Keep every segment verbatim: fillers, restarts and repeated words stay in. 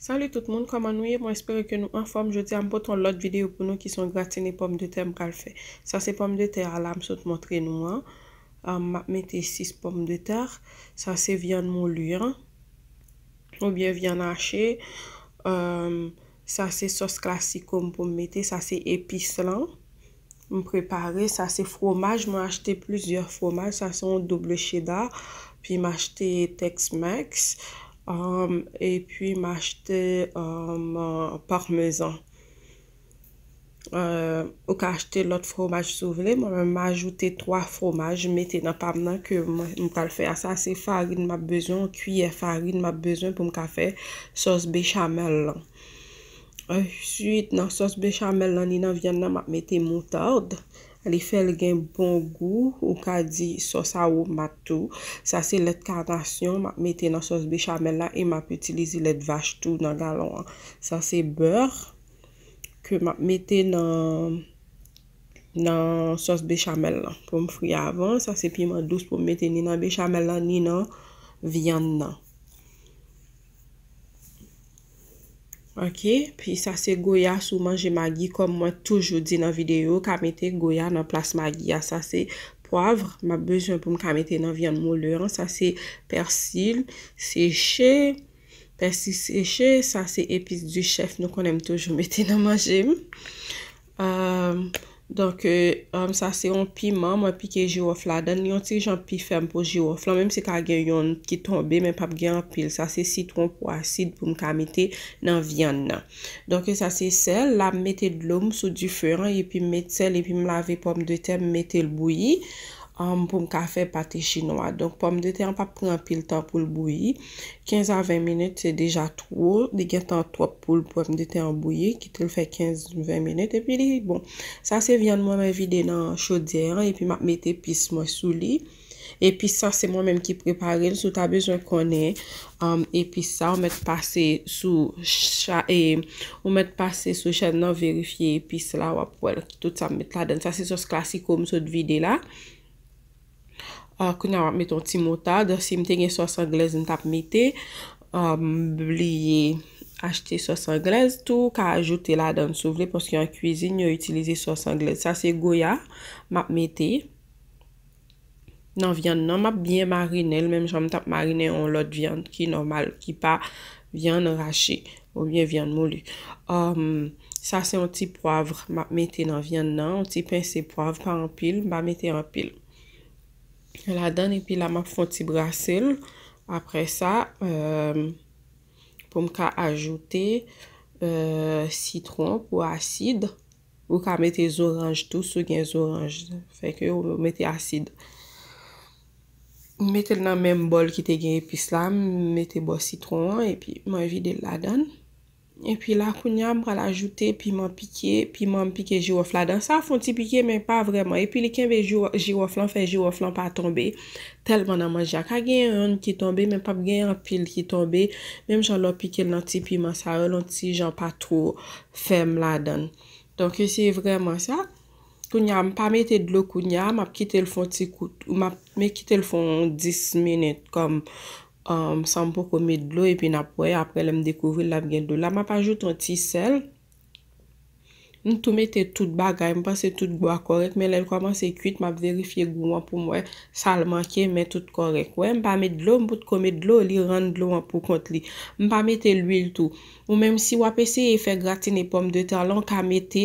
Salut tout moun, kòman nou ye? Mwen espere ke nou anfòm. Jodi a m pote yon lòt videyo pou nou ki se yon gratine pòmdetè m pral fè. Sa se pòmdetè a la m sot montre nou an. Um, m ap mete sis pòmdetè. Sa se vyann mouli an. Oubyen vyann hache. Um, sa se sòs klasiko m pou m mete. Sa se epis lan. M prepare. Sa se fwomaj. Mwen achte plizyè fwomaj. Sa se yon double cheddar. Pi m achte Tex-Mex. Um, epi m achte um, parmezan. Uh, ou ka achte lòt fwomaj si w vle. Mwen menm, m ajoute twa fwomaj, m mete nan pa m nan ke mwen, m pral fè a. Sa se farin m ap bezwen, yon kiyè farin m ap bezwen pou m ka fè sòs bechamel lan. Answit, nan sòs bechamel lan, ni nan vyann nan, m ap mete moutad. Li fè l gen bon gou, ou ka di sòs awomat tou. Sa se lèt kanasyon, m ap mete nan sòs bechamel la e m ap itilize lèt vach tou nan galon an. Sa se bè ke m ap mete nan, nan sòs bechamel lan pou m fri avan. Sa se piman dous pou m mete ni nan bechamel lan, ni nan vyann nan. Ok, pi sa se goya, si w manje magi, kòm mwen toujou di nan videyo, ou ka mete goya nan plas magi a. Sa se pwav, m ap bezwen pou m ka mete nan vyann moule an. Sa se pèsi seche, pèsi seche, sa se epis di chèf, nou konnen m toujou mete nan manje m. Um, donk, euh, um, sa se yon piman, mwen pike jiwòf ladan l. Li yon ti jan pi fèm pou jiwòf lan, menm si ka gen yonn ki tonbe, men p ap gen anpil. Sa se sitwon pou asid pou m ka mete nan vyann nan. Donk, sa se sèl. La, m mete dlo m sou dife an, epi m met sèl, epi m lave pòmdetè, m mete l bouyi. Um, pou m ka fè pate chinwa. Donk, pòmdetè an p ap pran anpil tan pou l bouyi. Kenz a ven minit, se deja twò. Li gentan twòp pou l pòmdetè an bouyi. Kite l fè kenz, ven minit. Epi li bon. Sa se vyann mwen, mwen vide nan chodyè an. Epi m ap mete epis mwen sou li. Epis sa, se mwen menm ki prepare l. Si w ta bezwen konnen um, epis sa, ou mèt pase sou cha, e, ou mèt pase sou chèn nan, verifye epis la, w ap wè l. Tout sa m met ladan. Sa se sòs klasiko m sot vide la. Uh, kounye a, m ap mete yon ti moutad. Si m te gen sòs anglèz, m t ap mete. Uh, m bliye achte sòs anglèz tou. Ou ka ajoute ladan si w vle, paske an kwizin, yo itilize sòs anglèz. Sa se goya m ap mete nan vyann nan. M ap byen marine l, menm jan m t ap marine yon lòt vyann ki nòmal, ki pa vyann rache oubyen vyann mouli. Um, sa se yon ti pwav m ap mete nan vyann nan, yon ti pense pwav, pa anpil, m pa mete anpil ladan, epi la m ap fè yon ti brase l. Apre sa, um, pou m ka ajoute, euh, sitwon pou asid. Ou ka mete zoranj tou, si w gen zoranj. Fè ke ou mete asid. M mete l nan menm bòl ki te gen epis la, m mete bò sitwon an, epi mwen vide l ladan. Epi la, kounye a, m pral ajoute piman pike, piman m pike jiwòf ladan. Sa fè yon ti pike, men pa vrèman. Epi li kenbe jiwò-, jiwòf lan, fè jiwòf lan pa tonbe tèlman nan manje a. Ka gen yonn ki tonbe, men p ap gen anpil ki tonbe. Menm jan lè w pike l nan ti piman sa yo, l yon ti jan pa twò fèm ladan l. Donk, se vrèman sa. Kounye a, m pa mete dlo kounye a, m ap kite l fè yon ti kout, m ap, men kite l fè yon dis minit kòm, um, san m poko met dlo, epi n ap wè, apre lè m dekouvri l, l ap gen dlo. La, m ap ajoute yon ti sèl. M tou mete tout bagay, m panse tout gou a kòrèk, men lè l kòmanse kwit, m ap verifye gou an pou m wè sa l manke, men tout kòrèk. Wè, m pa met dlo, m potko met dlo, li rann dlo an pou kont li. M pa mete lwil tou. Ou menm si w ap eseye fè gratine pòmdetè lan, w ka mete,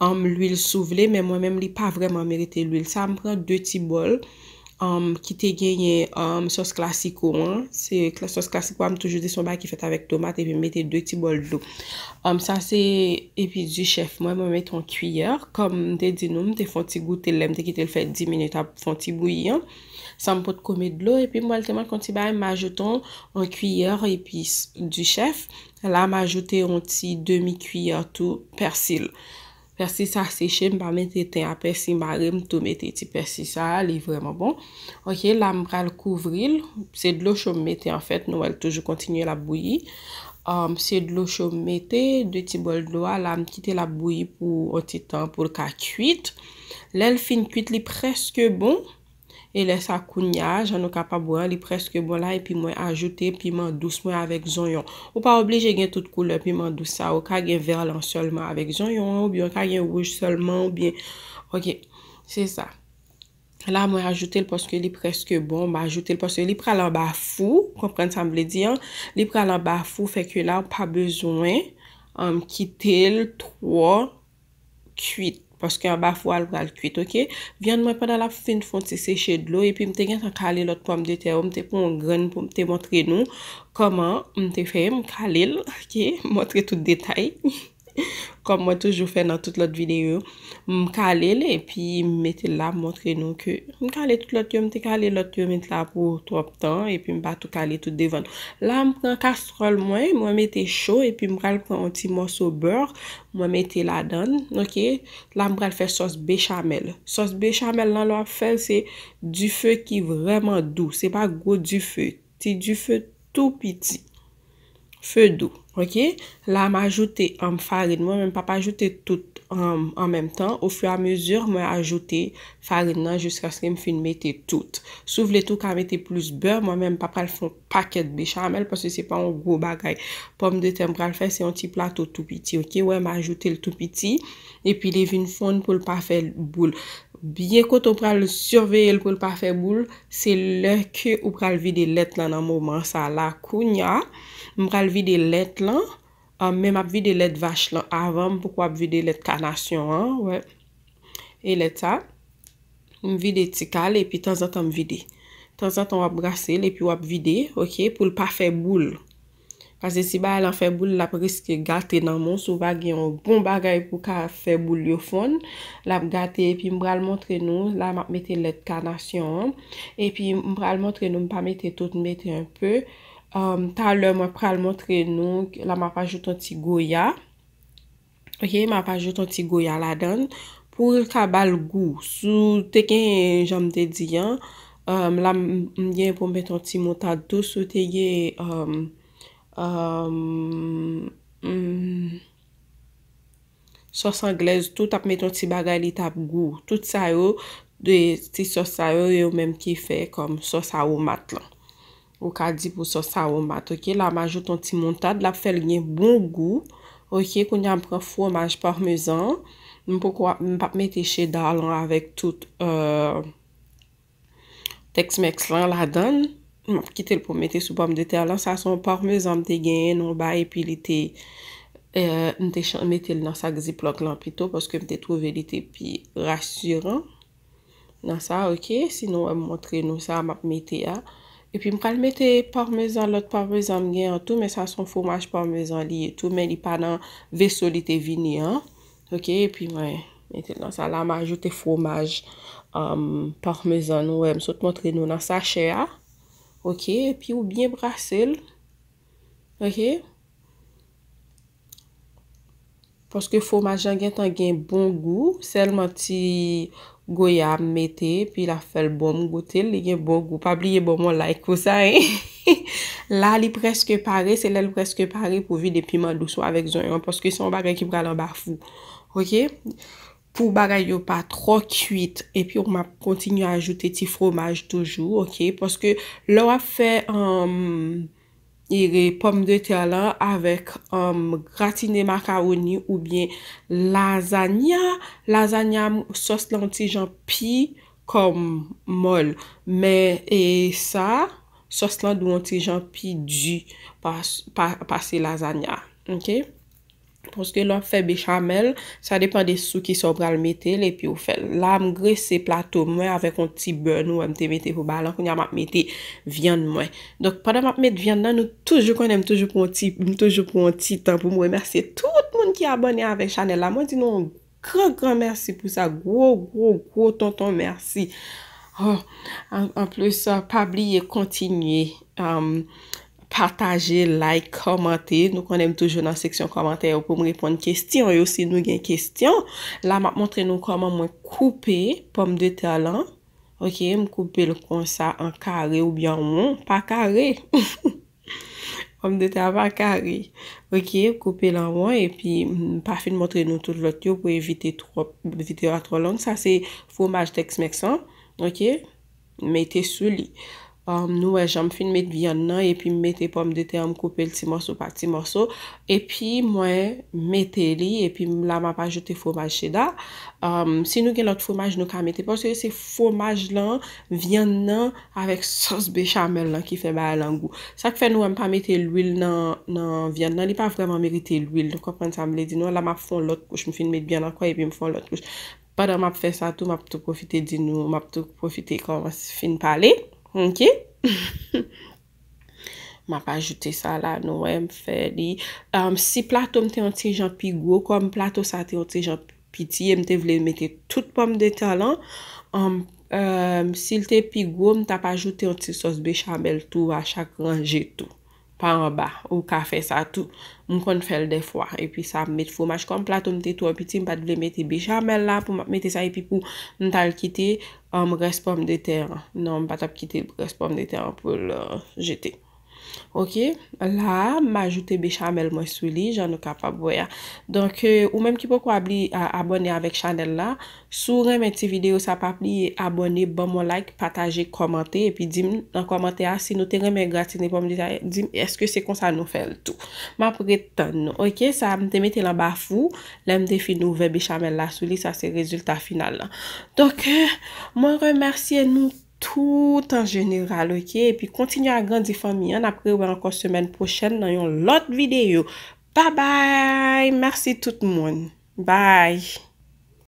um, lwil si w vle, men mwen menm li pa vrèman merite lwil. Sa m pran de ti bòl, um, ki te genyen, um, sòs klasiko an. Se kla-, sòs klasiko a, m toujou di se yon bagay ki fèt avèk tomat, epi m mete de ti bòl dlo. Um, sa se epis di chèf mwen, mwen mete yon kiyè. Kòm m te di nou, m te fè yon ti goute lè m te kite l fè dis minit ap fè yon ti bouyi an. San m potko met dlo, epi m wè l te manke yon ti bagay, m ajoute yon, yon kiyè epis di chèf. La, m ajoute yon ti demi kiyè tou pèsi. Pèsi sa seche, m pa mete ten a pèsi mare, m tou mete ti pèsi sa, li vrèman bon. Ok, la m pral kouvri l. Se dlo cho m mete anfèt, nou wè l toujou kontinye l ap bouyi. Um, se dlo cho m mete, de ti bòl dlo a, la m kite l ap bouyi pou yon ti tan pou l ka kwit. Lè l fin kwit, li prèske bon. E lè sa kounya, jan nou kapab wè, li prèske bon la, epi mwen ajoute piman dous mwen avèk zonyon. Ou pa oblije gen tout koulè piman dous sa, ou ka gen vè lan sèlman avèk zonyon an, oubyen ou ka gen wouj sèlman, oubyen, ok, se sa. La, mwen ajoute l paske li prèske bon, mwen ajoute l paske li pral anba fou, konprann sa m vle di an, li pral anba fou, fè ke la, ou pa bezwen, um, kite l twò kwit, paske anba fou a l pral kwit, ok? Vyann mwen, pandan l ap fin fon ti seche dlo, epi m te gentan kale lòt pòmdetè yo, m te pran yon grenn pou m te montre nou kòman m te fè, m kale l, ok? M montre tout detay. Kòm mwen toujou fè nan tout lòt videyo yo, m kale l, epi m mete l la, m montre nou ke m kale tout lòt yo, m te kale lòt yo, met la pou twòp tan, epi m pa tou kale tout devan. La, m pran kastwòl mwen, mwen mete cho, epi m pral pran yon ti mòso bè, mwen mete ladan l, ok? La, m pral fè sòs bechamèl. Sòs bechamèl lan, lè w ap fè l, se dife ki vrèman dou. Se pa gwo dife. Ti dife tou piti. Fe dou, ok? La, m ajoute, um, farin mwen, men m p ap ajoute tout, um, an menm tan. Ofiramezu, mwen ajoute farin nan jiskaske m fin mete tout. Si w vle tou, w ka mete plis bè. Mwen menm, m pa pral fè yon pakèt bechamèl, paske se pa yon gwo bagay. Pòmdetè m pral fè, se yon ti plato tou piti, ok? Wè, m ajoute l tou piti, epi li vin fonn pou l pa fè boul. Byen kote w pral siveye l pou l pa fè boul, se lè ke ou pral vide lèt lan nan moman sa la. Kounya, m pral vide lèt lan, ah, men m ap vide lèt vach lan avan, m poko ap vide lèt kanasyon an, wè. E lèt sa, m vide ti kal, epi tanzantan m vide. Tanzantan w ap brase l, epi w ap vide, ok, pou l pa fè boul. Paske si bagay lan fè boul, l ap riske gate nan men w. Si w pa gen yon bon bagay pou ka fè boul yo fonn, l ap gate. Epi m pral montre nou, la m ap mete lèt kanasyon an. Epi m pral montre nou, m pa mete tout, m mete enpe. Um, talè mwen pral montre nou, la m ap ajoute yon ti goya. Ok, m ap ajoute yon ti goya ladan l pou l ka ba l gou. Si w te gen, jan m te di an, um, la m, m gen pou m mete yon ti moutad tou. Si w te gen, um, um, mm, sòs anglèz tou, t ap mete yon ti bagay, li t ap gou. Tout sa yo, de ti sòs sa yo, yo menm ki fè kòm sòs awomat lan. Ou ka di pou sòs awomat, ok? La, m ajoute yon ti moutad, l ap fè l gen bon gou. Ok, kounye a m pran fwomaj parmezan. M poko, m p ap mete cheda lan avèk tout, euh, Tex-Mex lan ladan l. M ap kite l pou m mete sou pòmdetè lan. Sa se yon parmezan m te genyen nan yon bagay, epi li te, euh, m te chan-, mete l nan sak ziplòk lan pito, paske m te twouve li te pi rasiran. Nan sa, ok. Sinon, wè, m montre nou sa m ap mete a. Epi m pral mete parmezan, lòt parmezan m gen an tou, men sa se yon fwomaj parmezan li ye tou, men li pa nan veso li te vini an. Ok, epi mwen mete l nan sa la, m ajoute fwomaj, um, parmezan nou wè, m sot montre nou nan sachè a. Ok, epi ou byen brase l. Ok. Paske fwomaj lan gentan gen bon gou, sèlman ti goya m mete, epi l ap fè l bon, m goute l, li gen bon gou. Pa bliye ban m yon like pou sa, hein. La, li prèske pare, se lè l prèske pare pou vide piman dous ou avèk zonyon, paske se yon bagay ki pral anba fou. Ok? Pou bagay yo pa twò kwit, epi m ap kontinye ajoute ti fwomaj toujou, ok? Paske lè w ap fè, um, e pòmdetè lan avèk, um, gratine makawoni oubyen lazanya. Lazanya, sòs lan yon ti jan pi kòm mòl. Men, e sa, sòs lan dwe yon ti jan pi di pas-, pa-, pase lazanya. Ok? Paske lè w ap fè bechamèl, sa depann de sou kisa w pral mete l, epi w fè l. La, m grese plato mwen avèk yon ti bè nou wè m te mete pou ba lan. Kounye a, m ap mete vyann mwen. Donk, pandan m ap met vyann nan, nou toujou konnen m toujou pran yon ti, m toujou pran yon ti tan pou m remèsye tout moun ki abòne avèk chanèl la. Mwen di nou yon gran, gran mèsi pou sa. Gwo, gwo, gwo tonton mèsi. Oh, an, anplis, pa bliye kontinye, um, pataje, like, kòmante. Nou konnen m toujou nan seksyon kòmantè yo pou m reponn kesyon yo si nou gen kesyon. La, m ap montre nou kòman mwen koupe pòmdetè lan. Ok, m koupe l konsa an kare oubyen an won. Pa kare. Pòmdetè a pa kare. Ok, koupe l an won epi m pa fin montre nou tout lòt yo pou evite twòp videyo a twò long. Sa se fwomaj Tex-Mex lan. Ok. mete sou li. Um, nou wè jan m fin met vyann nan, epi m mete pòmdetè an, m koupe l ti mòso pa ti mòso, epi mwen mete li, epi m la m ap ajoute fwomaj cheda. Um, si nou gen lòt fwomaj, nou ka mete, paske se fwomaj lan, vyann nan, avèk sòs bechamèl lan ki fè bagay lan gou. Sa k fè nou wè m pa mete lwil nan, nan vyann nan, li pa vrèman merite lwil. Nou konprann sa m vle di nou an? La m ap fè yon lòt kouch, m fin met vyann ankò, epi m fè yon lòt kouch. Pandan m ap fè sa tou, m ap tou pwofite di nou, m ap tou pwofite kòmanse fin pale. Ok? M ap ajoute sa la, nou wè, m fè li. Um, si plato m te yon ti jan pi gwo, kòm plato sa te yon ti jan piti, e m te vle mete tout pòmdetè lan, um, um, si l te pi gwo, m t ap ajoute yon ti sòs bechamèl tou a chak ranje tou. Pa anba, ou ka fè sa tou. M konn fè l dèfwa. Epi sa, m met fwomaj. Kòm plato m te twò piti, m pa t vle mete bechamèl la pou m ap mete sa, epi pou m t al kite, um, rès pòmdetè an. Non, m pa t ap kite rès pòmdetè an pou l, euh, jete. Ok, la, m ajoute bechamèl mwen sou li, jan nou kapab wè a. Donk, euh, ou menm ki poko abli-, a-, abòne avèk chanèl la, si w renmen ti videyo sa, pa bliye abòne, ban m yon like, pataje, kòmante, epi di m nan kòmantè a si nou te renmen gratine pòmdetè, di m èske se konsa nou fè l tou. M ap ret tann nou, ok? Sa, m te mete l anba fou, lè m te fin ouvè bechamèl la sou li, sa se rezilta final lan. Donk, euh, mwen remèsye nou tout an jeneral, ok? Epi kontinye agrandi fanmi an. N ap rewè ankò semèn pwochèn nan yon lòt videyo. Babay! Mèsi tout moun. Bye!